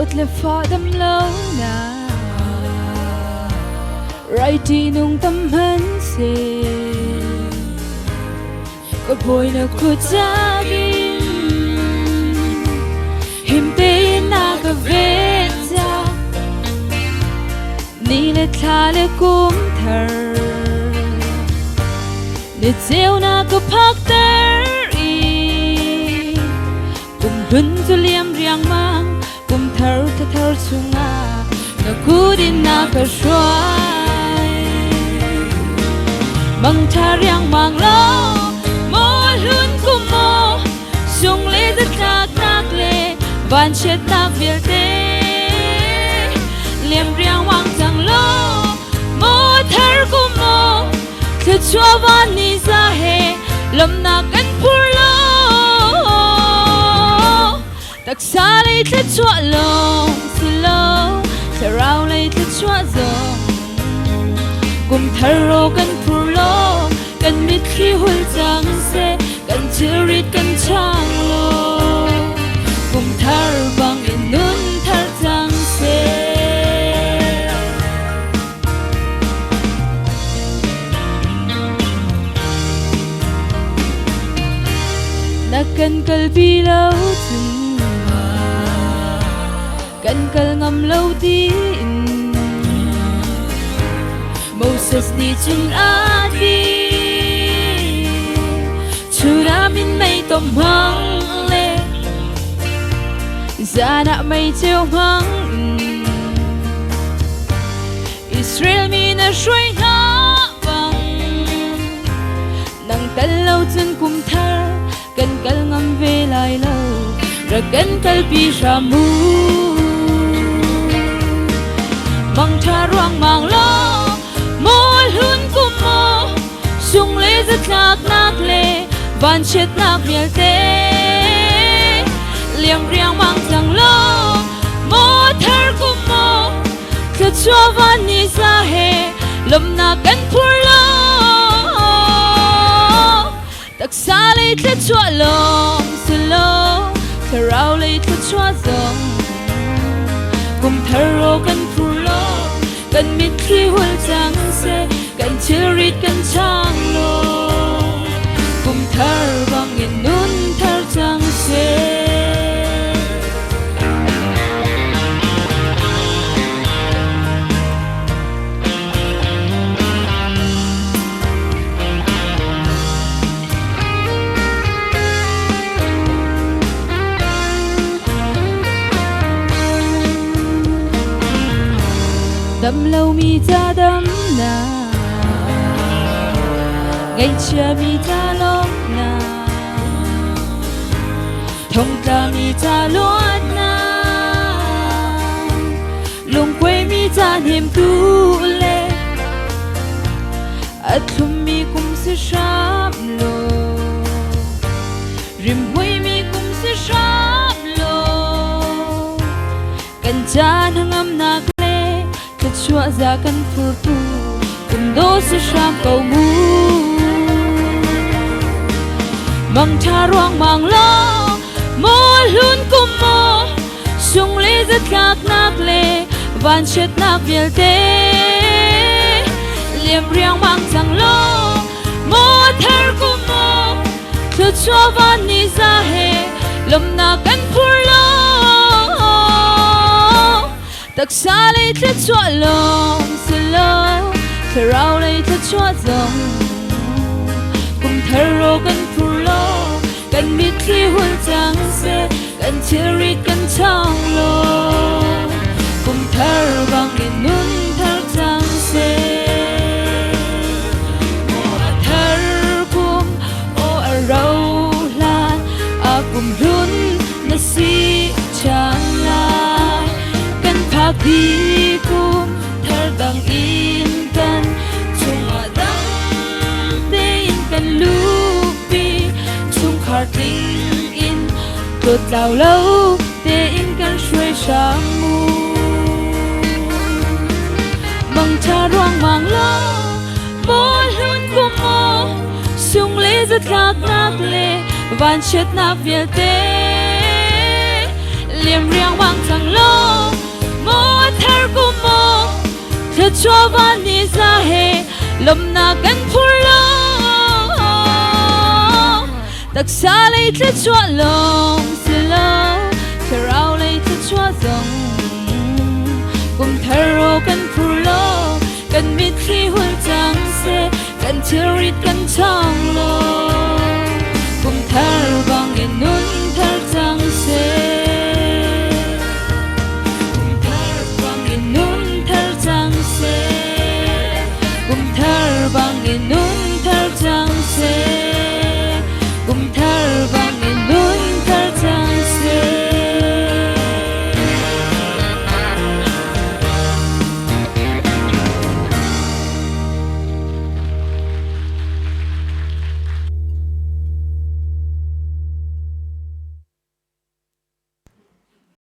Chiat le fah dam lo na Rai ṭihnung tam hmanhseh Ka bawi na kut in him tein na ka ven ca. Ni le thla le kum thar ni ceu na ka phakter i kum hlun cu liam riangmang kum thar thla thar chungah na kut in na ka hruai. Mangṭha riangmang law maw hlun kum maw sung le zatlaknak le vanchiatnak vialte liam riangmang cang law maw thar kum maw thluachuah van ni za he lawmhnak kan phur law taksa lei thluachuah lawng si lo thlarau lei thluachuah zong kum thar ro kan phur law kan mitthli hul cang seh kan thilrit kan chang law kum thar bang in nun thar cang seh. Na kan kalpi lo cun kan kal ngam lo tiin Moses nih cun a ti Chun ah minmei tom hmang le zan ah meiceu hmang in Israel mi na hruai hna bang nang tal lo cun kum thar kan kal ngam ve lai lo rak kan kalpi hram mu. Mangṭha ruangmang law maw hlun kum maw sung le zatlaknak le vanchiatnak vialte liam riangmang cang law maw thar kum maw thluachuah van ni za he lawmhnak kan phur law taksa lei thluachuah lawng si lo thlarau lei thluachuah zong kum thar ro kan phur law kan mitthli hul cang seh kan thilrit kan chang law kum thar bang in nun thar cang seh. Dam lomi ca damnak ngaihchiami ca lawmhnak thongtlami ca luatnak lungkuaimi ca hnemtu le a thlummi kum si hram law rimhmuimi kum si hram law kan caan hnangamnak le thluachuah za kan phurtu kum daw si hram ko mu. Mangṭha ruangmang law maw hlun kum maw sung le zatlaknak le vanchiatnak vialte liam riangmang cang law maw thar kum maw thluachuah van ni za he lawmhnak kan phur law taksa lei thluachuah lawng si lo thlarau lei thluachuah zong kum thar ro kan phur law kan mitthli hul cang seh kan thilrit kan chang law kum thar bang in nun thar cang seh. Maw a thar kum aw a ro hlan a kum hlun na si chan lai kan phak di kum thar dang in kan chungah dang tein kan lupi chungkhar tling in tlawtlau lo tein kan hruai hram mu. Mangṭha ruangmang law maw hlun kum maw sung le zatlaknak le vanchiatnak vialte. Liam riangmang cang lo maw a thar kum maw thluachuah van ni za he lawmhnak kan phur lo. Taksa lei thluachuah lawng si lo, thlarau lei thluachuah zong kum thar ro kan phur lo. Kan mitthli hul cang seh, kan thilrit kan cham.